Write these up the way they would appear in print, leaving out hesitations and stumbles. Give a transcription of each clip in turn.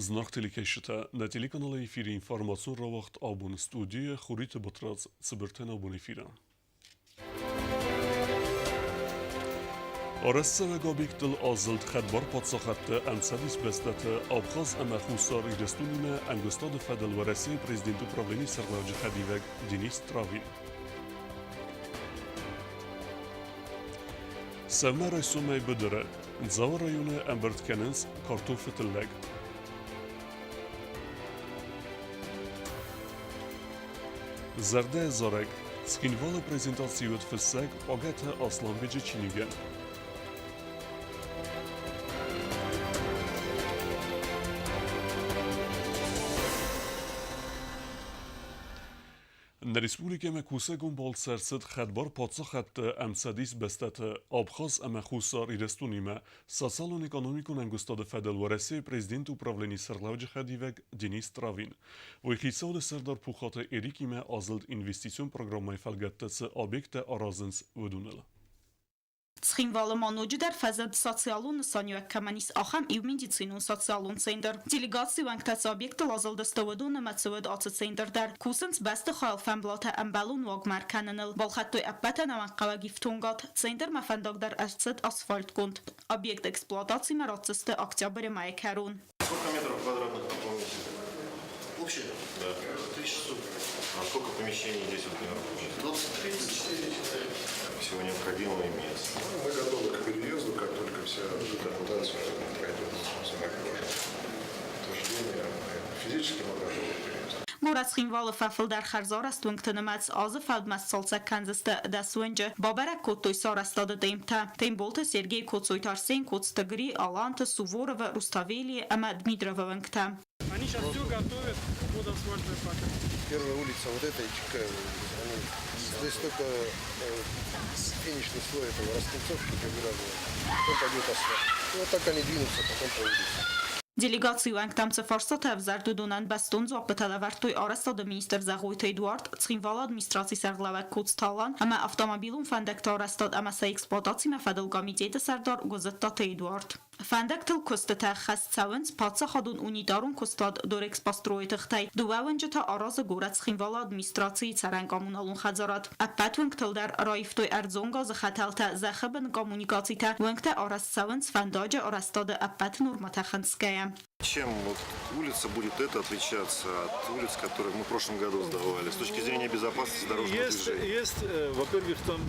Зынаргъ телекӕсджытӕ, нӕ телеканалы эфиры информацион рауагъд абон студийы Хуриты Батрадз цыбыртӕн абон эфиры. Арӕзтцӕуӕг объекттыл азылд хӕдбар паддзахадты ӕмцӕдис бӕстӕты Абхаз ӕмӕ Хуссар Ирыстонимӕ ӕмгуыстады фӕдыл Уӕрӕсейы президенты управленийы сӕргълӕуджы хӕдивӕг Денис Травин. Сӕумӕрайсомӕй быдыры Дзауы районы ӕмбырд кӕнынц картофы тыллӕг. Зӕрдӕйы зарӕг Цхинвалы презентаци уыд фыссӕг Огӕты Асланбеджы чиныгӕн. Нӕ республикӕмӕ кусӕгон балц ӕрцыд хӕдбар паддзахадты ӕмцӕдис бӕстӕты Абхаз ӕмӕ Хуссар Ирыстонимӕ социалон-экономикон ӕмгуыстады фӕдыл Уӕрӕсейы президенты управленийы сӕргълӕуджы хӕдивӕг Денис Травин. Уый хицауады сӕрдар Пухаты Эрикимӕ азылд инвестицион программӕйы фӕлгӕтты цы объекттӕ аразынц, уыдоныл. Цхинвалы ма ноджыдӕр фӕзынд социалон нысаниуӕг кӕмӕн ис, ахӕм иу медицинон социалон центр. Делегацийы уӕнгтӕ цы объектыл азылдысты, уыдон ӕмӕ цы уыд ацы центр дӕр. Кусынц бӕстыхайыл фӕмблатӕ ӕмбӕлон уагмӕ ӕркӕныныл. Балхӕдтой ӕппӕт ӕнӕмӕнгхъӕуӕг ифтонгад. Центрмӕ фӕндаг дӕр ӕрцыд асфальтгонд. Объект эксплуатацимӕ ратдзысты октябры мӕйы кӕрон. Сколько метров квадратных на комнате? Общая? Да. 1600. А сколько помещений здесь вот примерно получается? 23, 24 человека. Всего необходимого имеется. Ну, мы готовы к переезду, как только вся документация пройдет утверждение. Физически мы готовы к переезду. Горӕт Цхинвалы фӕфылдӕр хӕрзарӕзт уынгты нымӕц азы фӕудмӕ сцалцӕг кӕндзысты дӕс уынджы. Бабӕрӕг кодтой сӕ арӕзтады темптӕ. Темболты Сергей, Коцойты Арсен, Коцты Гри, Аланты, Суворовы, Руставелийы ӕмӕ Дмитровы уынгтӕ. Они сейчас все готовят под асфальтное покрытие. Первая улица вот эта, какая улица? Они, здесь только финишный слой этого распинцовки гравия, потом пойдет асфальт. И вот так они двинутся потом по улице. Делегацийы уӕнгтӕм цы фарстатӕ ӕвзӕрд, уыдонӕн бӕстон дзуаппытӕ лӕвӕрдтой арӕзтады министр Зӕгъойты Эдуард, Цхинвалы администрацийы сӕргълӕууӕг Коцты Алан ӕмӕ автомобилон фӕндӕгты арӕзтад ӕмӕ сӕ эксплуатацимӕ фӕдыл комитеты сӕрдар Гуызыдтаты Эдуард. Фӕндӕгтыл куыстытӕ ӕххӕст цӕуынц паддзахадон унитарон куыстуат Дорэкспострой-ы тыхтӕй. Дыууӕ уынджы та аразы горӕт Цхинвалы администрацийы цӕрӕн-коммуналон хӕдзарад. Ӕппӕт уынгтыл дӕр раивтой ӕрдзон газы хӕтӕлтӕ, зӕххы бын коммуникацитӕ, уынгтӕ арӕзт цӕуынц фӕндаджы арӕзтады ӕппӕт нормӕтӕ хынцгӕйӕ. Чем вот улица будет это отличаться от улиц, которые мы в прошлом году сдавали, с точки зрения безопасности дорожного есть, движения? Есть, во-первых, там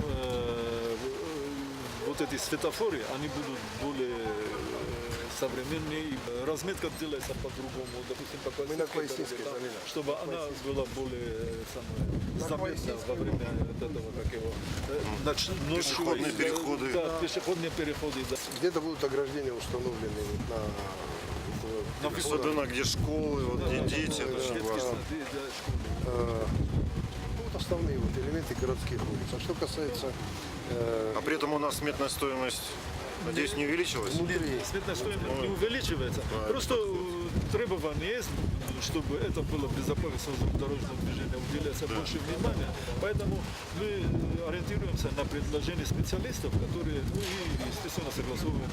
вот эти светофоры, они будут более современные. Разметка делается по-другому, допустим, по Мы на Квайсинской, дороге, да, чтобы она была более самое, заметна во время этого, как его, ночью. Пешеходные переходы. Да, пешеходные переходы, да. Где-то будут ограждения установлены вот на Особенно где школы, вот, где дети, это очень Детские важно. сады, да, школы. Ну, вот основные вот элементы городских улиц. А что касается А при этом у нас сметная стоимость, надеюсь, не увеличилась? внутри, Сметная стоимость не увеличивается. Просто требование есть, чтобы это было безопасно дорожного движения, уделяется больше внимания. Поэтому мы ориентируемся на предложения специалистов, которые, ну и, естественно, согласовываем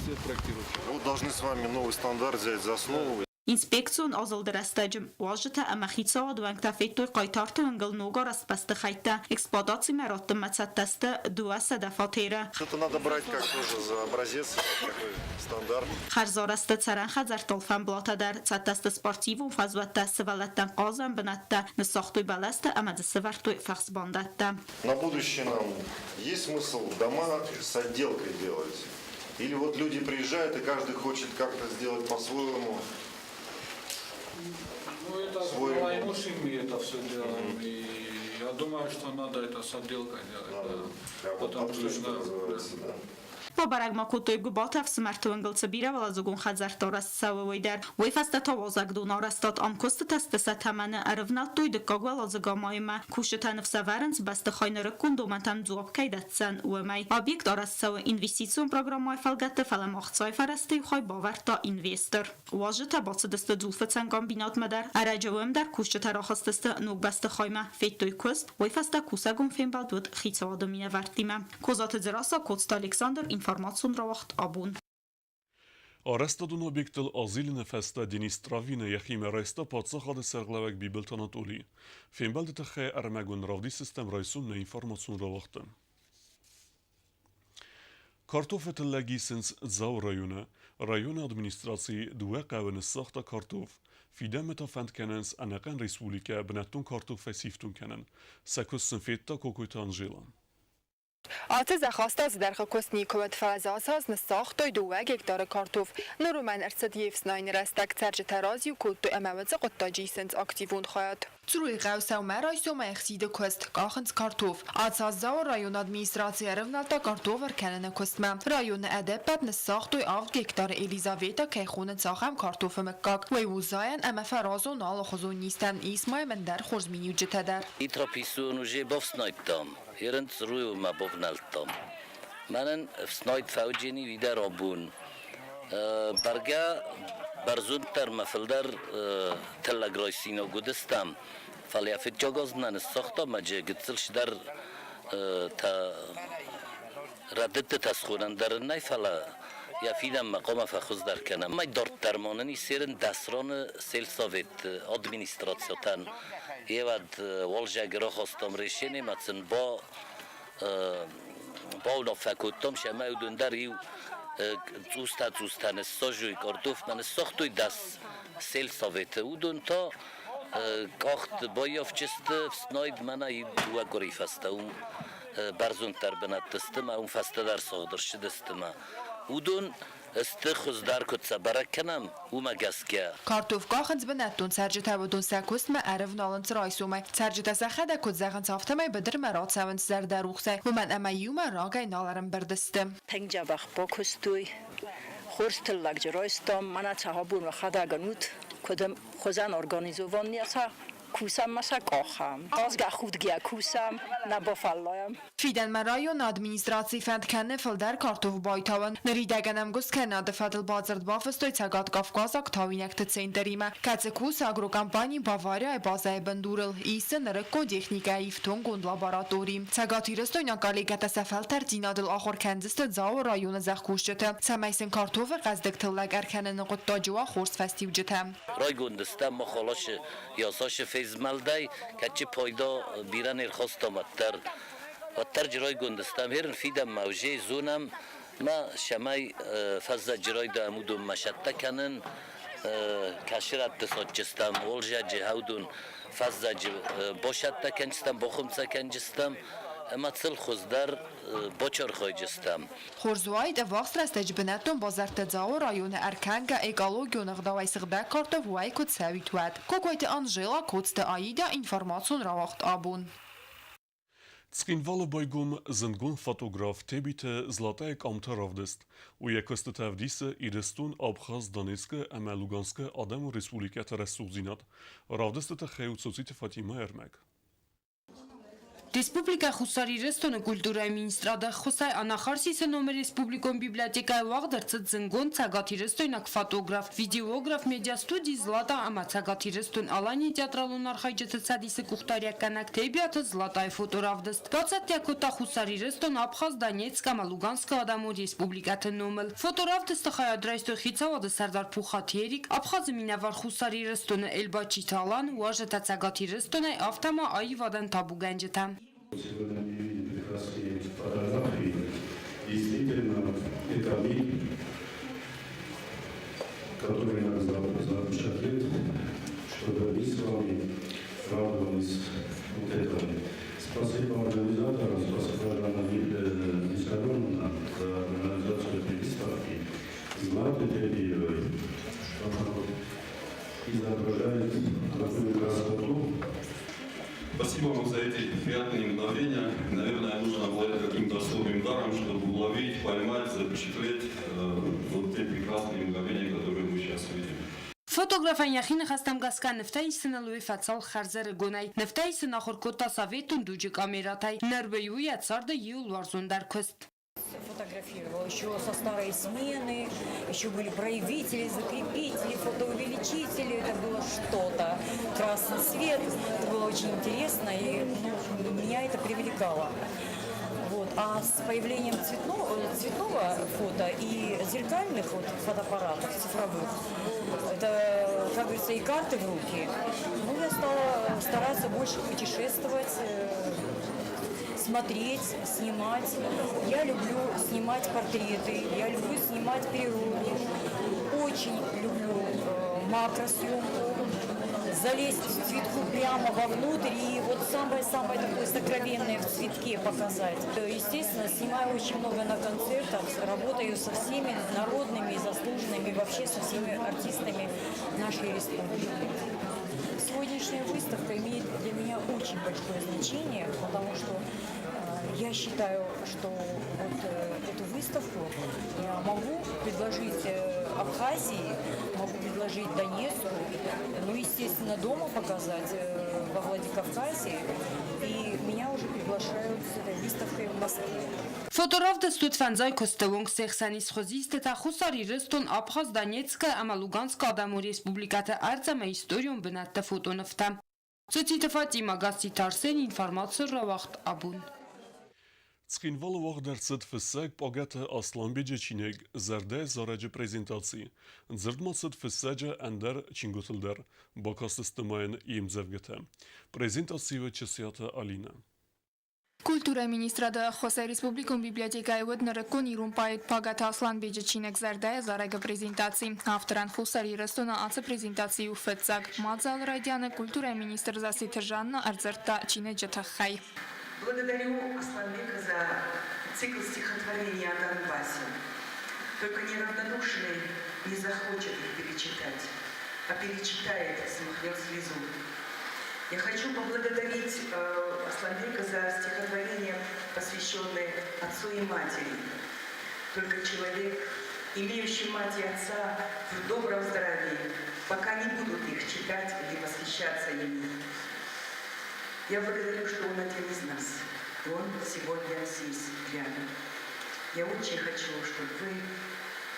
все проектировщики. Вот должны с вами новый стандарт взять за основу. Инспекцион азылды рӕстӕджы уазджытӕ ӕмӕ хицауады уӕнгтӕ федтой хъайтарты уынгыл ног арӕзт бӕстыхӕйттӕ, эксплуатацимӕ раттынмӕ цӕттӕ сты 200 фатеры. Это надо брать как тоже за образец, такой стандарт. Хӕрзарӕзты цӕрӕн хӕдзӕрттыл фӕмблатӕ дӕр цӕттӕ сты спортивон фӕзуӕттӕ, сывӕллӕттӕн хъазӕн бынӕттӕ, ныссагътой бӕлӕстӕ ӕмӕ дзы сӕвӕрдтой фӕхсбандӕттӕ. На будущее нам есть смысл дома с отделкой делать? Или вот люди приезжают, и каждый хочет как-то сделать по-своему? Ну, это Свой ремонт. мы это все делаем. И я думаю, что надо это с отделкой делать. Надо. Да. Прям вот Потому под что, ключ, да, называется, да. Бабӕрӕг ма кодтой Гуыбаты ӕфсымӕрты уынгыл цы бирӕуӕладзыгон хӕдзӕрттӕ арӕзт цӕуы, уый дӕр. Уый фӕстӕ та уазӕгдон арӕзтад ам куыстытӕ сты сӕ тӕмӕны ӕрывнӕлдтой дыккаг уӕладзыг амайынмӕ. Кусджытӕ ныфс ӕвӕрынц, бӕстыхай нырыккон домӕнтӕм дзуапп кӕй дӕтдзӕн, уымӕй. Объект арӕзт цӕуы инвестицион программӕйы фӕлгӕтты, фӕлӕ ма ӕхцайы фӕрӕзты иу хай бавӕрдта инвестор. Уазджытӕ бацыдысты дзулфыцӕн комбинатмӕ дӕр. Ӕрӕджы уым дӕр кусджытӕ рахызтысты ног бӕстыхаймӕ, федтой куыст, уый фӕстӕ кусӕгон фембӕлд уыд хицауады минӕвӕрттимӕ. Козаты Дзерассӕ, Коцты Александр, информацион рауагъд «Абон». Арӕзтадон объектыл азилыны фӕстӕ Денис Травины йӕхимӕ райста паддзахады сӕргълӕууӕг Бибылты Анатолий. Фембӕлды тыххӕй ӕрмӕгон равдисдзыстӕм райсом нӕ информацион рауагъды. Картофы тыллӕг исынц Дзауы районы. Районы администрацийы дыууӕ хъӕуы ныссагъта картоф. Фидӕнмӕ та фӕнд кӕнынц ӕнӕхъӕн республикӕ бынӕттон картофӕй сифтонг кӕнын. Сӕ куыст сын федта Кокойты Анжела. Ацы зӕхх аст азы дӕргъы куыст никуы уыд, фӕлӕ дзы ацы аз ныссагътой дыууӕ гектары картоф. Ныр уымӕн ӕрцыд йе фснайыны рӕстӕг, цӕрджытӕ разиу кодтой ӕмӕ уыцы хъуыддаджы исынц активон хайад. Цруйы хъӕу сӕумӕрайсомӕй ӕхсиды куыст, къахынц картоф. Ацы аз Дзауы районы администраци ӕрӕвнӕлдта картоф ӕркӕныны куыстмӕ. Районы ӕдӕппӕт ныссагътой авд гектары Елизавета кӕй хонынц, ахӕм картофы мыггаг. Уый у зайӕн ӕмӕ фӕразон алыхуызон низтӕн, ис ма йӕм ӕндӕр хорз миниуджытӕ дӕр. Трописон уже бафснайдтам. Ерын църуймӕ бавнӕлдтам. Мӕнӕн ӕфснайд фӕуджени уидӕ рабон. Бӕргӕ бӕрзонддӕр мӕ фылдӕр тыллӕг райсинаг уыдыстӕм, фӕлӕ йӕ фыццаг аз нӕ ныссагъта мӕ джы гыццыл сдӕр та рӕдыдтытӕ схонӕн дӕр ын нӕй, фӕлӕ йӕ фидӕнмӕ хъуамӕ фӕхуыздӕр кӕнӕм. Мӕй дарддӕр ма нын иссерын дӕсроны сельсовет администрациятӕн Еуӕд уалзӕги рахастам решение ма син ба баунаффӕ кодтам, сӕмӕ уыдон дӕр иу цъустӕ-цъустӕ ныссажой картофмӕ ныссагътой дӕс сельсоветы. Уыдон та къахт баййафджысты ӕфснайд мӕнӕ иу дыууӕ къуыри фӕстӕ уым бӕрзонддӕр бынӕтты сты мӕ уым фӕстӕдӕр сыгъд ӕрцыдысты мӕ уыдон сты хуыздӕр куыд сӕ бӕрӕг кӕнӕм, уымӕ гӕсгӕ. Картоф къахынц бынӕттон цӕрджытӕ, уыдон сӕ куыстмӕ ӕрӕвналынц райсомӕй. Цӕрджытӕ сӕхӕдӕг куыд зӕгъынц, афтӕмӕй быдырмӕ рацӕуынц зӕрдӕрухсӕй, уымӕн ӕмӕ иумӕ рагӕй нал ӕрӕмбырд сты. Тынг дзӕбӕх бакуыстой, хорз тыллӕгджы райстам, мӕнӕ цӕхӕбон уӕхӕдӕг ут, куыд хуызӕн организован не кусӕм ма сӕ къахӕм. Хъазгӕ худгӕ кусӕм, нӕ бафӕллайӕм. Фидӕнмӕ районы администраци фӕнд кӕны фылдӕр картоф байтауын. Ныридӕгӕн ӕмгуысткӕнынады фӕдыл бадзырд бафыстой Цӕгат-Кавказаг тауинӕгты центримӕ, кӕцы кусы агрокомпани Бавария-йы базӕйы бындурыл, исы нырыккон техникӕйы ифтонггонд лаборатори. Цӕгатирыстойнаг коллегӕтӕ сӕ фӕлтӕрддзинадыл ахуыр кӕндзысты Дзауы районы зӕхкусджыты, цӕмӕй сын картофы хъӕздыг тыллӕг ӕркӕныны хъуыддаджы уа хорз фӕстиуджытӕ. Райгонд стӕм мах аласы ясашы фезмӕлдӕй, кӕдчы пайда бирӕ не рхастам уӕддӕр. Уӕддӕр райгонд стӕм, херын фидӕнмӕ уже зонӕм ма сӕмӕй фӕззӕджы райдайӕм уыдонмӕ сӕттӕ кӕнын, кӕсырӕтты садджыстӕм, уалзӕджы хӕудон фӕззӕджы басӕттӕ кӕнджыстӕм, бахуымцӕ кӕнджыстӕм ӕмӕ цыл хуыздӕр бачархайджыстӕм. Хорз уаид, ӕввахс рӕстӕджы бынӕттон базӕрттӕ Дзауы районы ӕркӕнгӕ экологион ӕгъдауӕй сыгъдӕг картоф уӕй куы цӕуид, уӕд. Кокойты Анжела, Коцты Аида, информацион рауагъд абон. Цхинвалы байгом зындгонд фотограф Тебиты Златӕйы къамты равдыст. Уый йӕ куыстытӕ ӕвдисы Ирыстон, Абхаз, Донецкы ӕмӕ Луганскы адӕмон республикӕты рӕсугъддзинад. Равдысты тыххӕй у Цоциты Фатимӕйы ӕрмӕг. Республикӕ Хуссар Ирыстоны культурӕйы министрады ӕххуысӕй Анахарсисы номы республикон библиотекӕйы уагъд ӕрцыд зындгонд цӕгатирыстойнаг фотограф, видеограф, медиастуди «Злата» ӕмӕ Цӕгат Ирыстон-Аланийы театралон архайджыты цӕдисы къухдариуӕггӕнӕг Тебиаты Златайы фоторавдыст. Бацӕттӕ кодта Хуссар Ирыстон, Абхаз, Донецк ӕмӕ Луганскы адӕмон республикӕты номыл. Фоторавдысты хайад райстой хицауады сӕрдар Пухаты Эрик, Абхазы минӕвар Хуссар Ирыстоны Эльбачиты Алан, уазджытӕ Цӕгат Ирыстонӕй, афтӕ ма аивадӕн табугӕнджытӕ. Сегодня мы видим прекрасные фотографии. Действительно, это миг, который надо запечатлеть, чтобы мы с вами радовались вот этому. Спасибо организаторам, спасибо Жанна Виссарионовна за организацию этой выставки. Злате Тебиевой, что она вот изображает такую красоту. Спасибо вам за эти приятные мгновения. Наверное, нужно обладать каким-то особым даром, чтобы уловить, поймать, запечатлеть вот те прекрасные мгновения, которые мы сейчас видим. Фотографӕн йӕхи ныхӕстӕм гӕсгӕ нывтӕ исыныл уый фӕцалх хӕрзӕрыгонӕй. Нывтӕ исын ахуыр кодта советон дуджы къамерӕтӕй. Ныр уый у йӕ царды иууыл уарзондӕр куыст. Фотографировал еще со старой смены, еще были проявители, закрепители, фотоувеличители, это было что-то. Красный свет, это было очень интересно, и, ну, меня это привлекало. Вот. А с появлением цветного фото и зеркальных вот фотоаппаратов цифровых, это, как говорится, и карты в руки, ну, я стала стараться больше путешествовать, смотреть, снимать. Я люблю снимать портреты, я люблю снимать природу, очень люблю макросъемку, залезть в цветку прямо вовнутрь и вот самое-самое такое сокровенное в цветке показать. Естественно, снимаю очень много на концертах, работаю со всеми народными, заслуженными, вообще со всеми артистами нашей республики. Сегодняшняя выставка имеет для меня очень большое значение, потому что я считаю, что вот эту выставку я могу предложить Абхазии, могу предложить Донецку, ну, естественно, дома показать во Владикавказе. И меня уже приглашают с этой выставкой в Москве. Фоторавдыст уыд фӕндзай куысты онг, се хсӕн ис хуызистытӕ Хуссар Ирыстон, Абхаз, Донецкы ӕмӕ Луганскы Адӕмон Республикӕты ӕрдз ӕмӕ историон бынӕтты фотонывтӕ. Цоциты Фатимӕ, Гасситы Арсен, информацион рауагъд Абон. Цхинвалы уагъд ӕрцыд фыссӕг Пъагӕты Асланбеджы чиныг «Зӕрдӕйы зарӕджы» презентаци. Дзырд ма цыд фыссӕджы ӕндӕр чингуытыл дӕр, бакастысты ма йын йе мдзӕвгӕтӕ. Презентацийы Чысиаты Алинӕ. Культурӕйы министрады ӕххуысӕй республикон библиотекӕйы уыд нырыккон ирон поэт Пагӕты Асланбеджы чиныг «Зӕрдӕйы зарӕг-ы» презентаци. Авторӕн Хуссар Ирыстоны ацы презентаци у фыццаг. Мадзалы райдианы культурӕйы министр Зассеты Жанна ӕрдзырдта чиныджы тыххӕй. Благодарю Асланбека за цикл стихотворений о Донбассе. Только неравнодушный не захочет их перечитать, а перечитает, смахнет слезу. Я хочу поблагодарить Асланбека за стихотворение, посвященное отцу и матери. Только человек, имеющий мать и отца в добром здравии, пока не будут их читать или восхищаться ими. Я благодарю, что он один из нас, и он сегодня здесь рядом. Я очень хочу, чтобы вы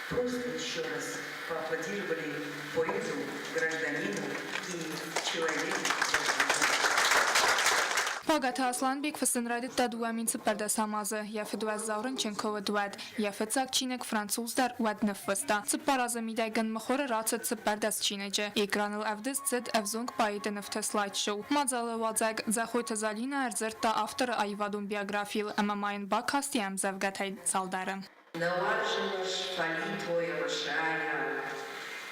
просто еще раз поаплодировали поэту, гражданину и человеку. Пагӕты Асланбег фыссын райдыдта 2014 азы, йӕ фыд уӕззау рынчын куы уыд, уӕд. Йӕ фыццаг чиныг «Француз» дӕр уӕд ныффыста. 4 азы мидӕг ын мыхуыры рацыд 14 чиныджы. Экраныл ӕвдыст цыд ӕвзонг поэты нывты слайд-шоу. Мадзалы уадзӕг Дзӕхойты Залинӕ ӕрдзырдта авторы аивадон биографийыл ӕмӕ ма йын бакаст йӕ ӕмдзӕвгӕтӕй цалдӕры. Нӕ уарзын ӕз фӕлитой ӕмӕ сайӕг,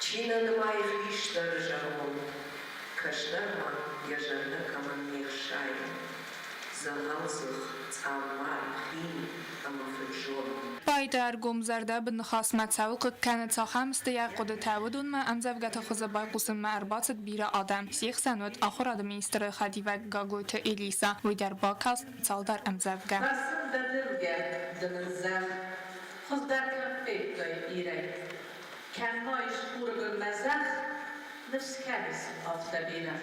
Чи нӕ нымайы хистӕры зӕронд, Кӕстӕрмӕ йӕ зӕрдӕ кӕмӕн не хсайы, Дзӕгъӕлдзых, цъаммар, хин ӕмӕ фыд-зонд. Поэты ӕргом зӕрдӕбын ныхасмӕ цӕуыл хъыг кӕны, цахӕм сты йӕ хъуыдытӕ, уыдонмӕ ӕмдзӕвгӕты хуызы байхъусынмӕ ӕрбацыд бирӕ адӕм. Се хсӕн уыд ахуырады министры хӕдивӕг Гаглойты Элиса. Уый дӕр бакаст цалдӕр ӕмдзӕвгӕ. Фӕрсын дӕ ныргӕ ды нын зӕгъ, Хуыздӕр кӕм федтай Ирӕй? Кӕм ма ис хурыгонмӕ зӕхх, Ныфс кӕм ис афтӕ бирӕ?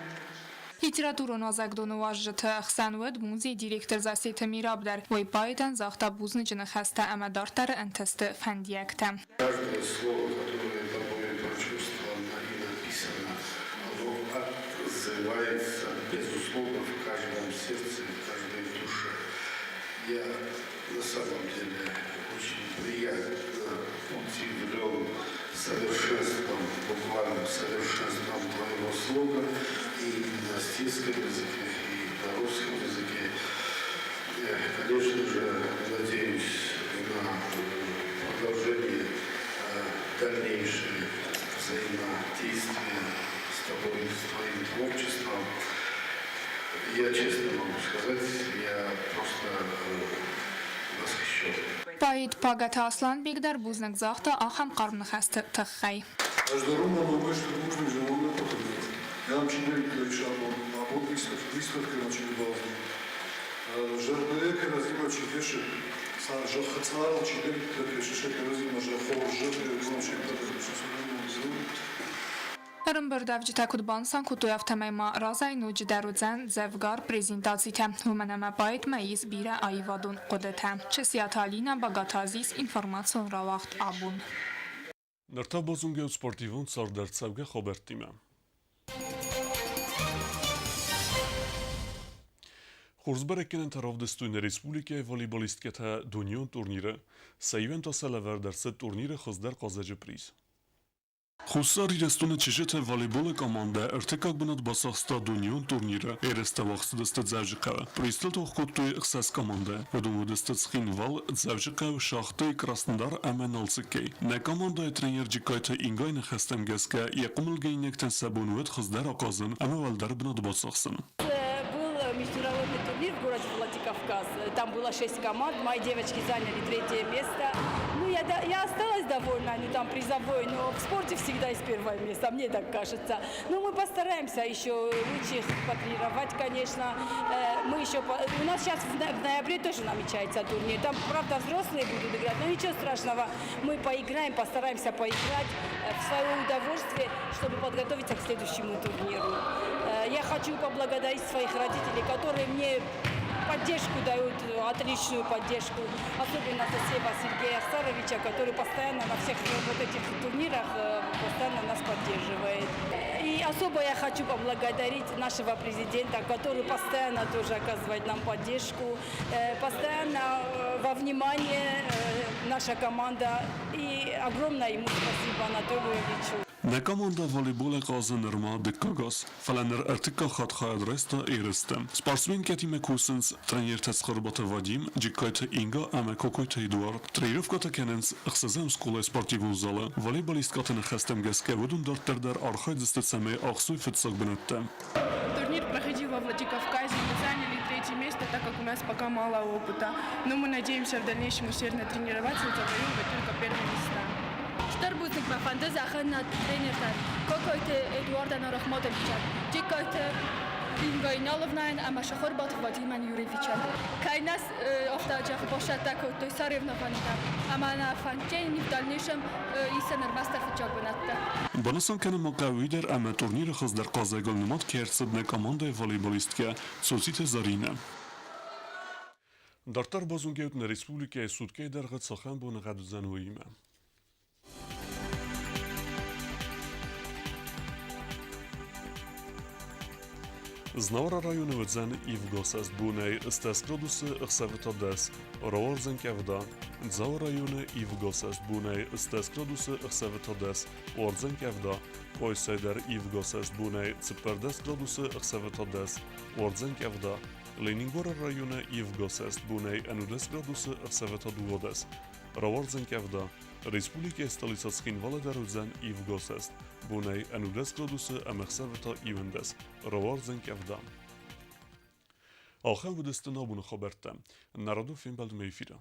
Литературон уазӕгдоны уазджыты ӕхсӕн уыд музейы директор Зассеты Мираб дӕр. Уый поэтӕн загъта бузныджы ныхӕстӕ ӕмӕ дарддӕры ӕнтысты фӕндиӕгтӕ. Каждое слово, которое тобой прочувствовано и написано, оно отзывается, безусловно, в каждом сердце, в каждой душе. Я на самом деле очень приятно удивлен совершенством, буквальным совершенством твоего слога и на осетинском языке, и на русском языке. Я, конечно же, надеюсь на продолжение дальнейшее взаимодействие с тобой, с твоим творчеством. Я честно могу сказать, я просто восхищен. Поэт Пагӕты Асланбег дӕр бузныг загъта ахӕм хъарм ныхӕсты тыххӕй. Ӕз дӕр уымӕн уымӕй стыр бузныг зӕгъон нӕ фотограф. Йӕм чиныгтӕ ис абон, абон выставкӕмӕ чи рбацыди. Зӕрдӕйӕ кӕрӕдзимӕ чи кӕсы, зӕххы цъарыл чидӕриддӕр кӕсы сӕ кӕрӕдзимӕ хорз зӕрдӕйы уыдон се ппӕт дӕр сӕ Ӕрӕмбырдӕвджытӕ куыд банысан кодтой, афтӕмӕй ма разӕй ноджыдӕр уыдзӕн дзӕвгар презентацитӕ, уымӕн ӕмӕ поэтмӕ ис бирӕ аивадон хъуыдытӕ. Чысиаты Алинӕ, Багаты Азиз, информацион рауагъд Абон. Ныр та базонгӕ спортивон цардӕрцӕугӕ хабӕрттимӕ. Хорз бӕрӕггӕнӕнтӕ равдыстой нӕ республикӕйы волейболисткӕтӕ дунеон турниры. Сӕ иуӕн та сӕ лӕвӕрд ӕрцыд турниры хуыздӕр хъазӕджы приз. Хуссар Ирыстоны чызджыты волейболы командӕ ӕртыккаг бынат бацахста дунеон турниры. Ерыстӕ уагъд цыдысты Дзӕуджыхъӕуы. Призтыл тох кодтой ӕхсӕз командӕ. Уыдон уыдысты Цхинвал, Дзӕуджыхъӕу, Шахтӕй, Краснодар ӕмӕ Налцыккӕй. Нӕ командӕйы тренер Джыккайты Ингайы ныхӕстӕм гӕсгӕ, йӕ хъомылгӕнинӕгтӕн сӕ бон уӕд хуыздӕр ахъазын ӕмӕ уӕлдӕр бынат бацахсын. Был международный турнир в городе Владикавказ. Там было шесть команд. Мои девочки заняли третье место. Ну, я осталась довольна, они там призовой, но в спорте всегда есть первое место, мне так кажется. Ну, мы постараемся еще лучше их потренировать, конечно. Мы еще, у нас сейчас в ноябре тоже намечается турнир. Там, правда, взрослые будут играть, но ничего страшного. Мы поиграем, постараемся поиграть в свое удовольствие, чтобы подготовиться к следующему турниру. Я хочу поблагодарить своих родителей, которые мне поддержку дают, отличную поддержку, особенно Тасева Сергея Ахсаровича, который постоянно на всех вот этих турнирах постоянно нас поддерживает. И особо я хочу поблагодарить нашего президента, который постоянно тоже оказывает нам поддержку, постоянно во внимание наша команда. И огромное ему спасибо, Анатолию Ильичу. Нӕ командӕ волейболӕй хъазы нырма дыккаг аз, фӕлӕ ныр ӕртыккаг хатт хайад райста ерысты. Спортсменкӕтимӕ кусынц тренертӕ Цхуырбаты Вадим, Джыккайты Инга ӕмӕ Кокойты Эдуард. Тренировкӕтӕ кӕнынц ӕхсӕзӕм скъолайы спортивон залы. Волейболисткӕты ныхӕстӕм гӕсгӕ уыдон дарддӕр дӕр архайдзысты, цӕмӕй ахсой фыццаг бынӕттӕ. Турнир проходил во Владикавказе. Мы заняли третье место, так как у нас пока мало опыта. Но мы надеемся в дальнейшем усердно тренироваться и завоевывать только первые места. Стыр бузныг мӕ фӕнды зӕгъын нӕ тренертӕн, Кокойты Эдуард Рахматовичӕн, Джыккайты Инга Иналовнайӕн ӕмӕ Шахорбаты Вадимӕн Юрьевичӕн. Кӕй нас афтӕ бацӕттӕ кодтой соревнованитӕм ӕмӕ нӕ фӕнддзӕни в дальнейшем исын ӕрмӕстдӕр фыццаг бынӕттӕ. Банысан кӕнын ма хъӕуы уый дӕр, ӕмӕ турниры хуыздӕр хъазӕгыл нымад кӕй ӕрцыд нӕ командӕйы волейболисткӕ Цоциты Заринӕ. Дарддӕр базонгӕ нӕ республикӕйы суткӕйы дӕргъы цахӕм боныгъӕд уыдзӕн, уыимӕ. Знауыры районы уыдзӕн ивгӕ бонӕй 10 градусы, ӕхсӕвы та 10. Рауардзӕн къӕвда. Дзауы районы ивгӕ бонӕй 10 градусы, ӕхсӕвы та 10. Уардзӕн къӕвда. Къуайсайы дӕр ивгӕ бонӕй 14 градусы, ӕхсӕвы та 10. Уардзӕн къӕвда. Ленингоры районы ивгӕ бонӕй 11 градусы, ӕхсӕвы та 12. Рауардзӕн къӕвда. Республикӕйы столицӕ Цхинвалы дӕр уыдзӕн ивгӕ бонӕй 11 градусы ӕмӕ ӕхсӕвы та 11. Рауардзӕн къӕвда. Ахӕм уыдысты нӕ абоны хабӕрттӕ. Нӕ радон фембӕлдмӕ эфиры.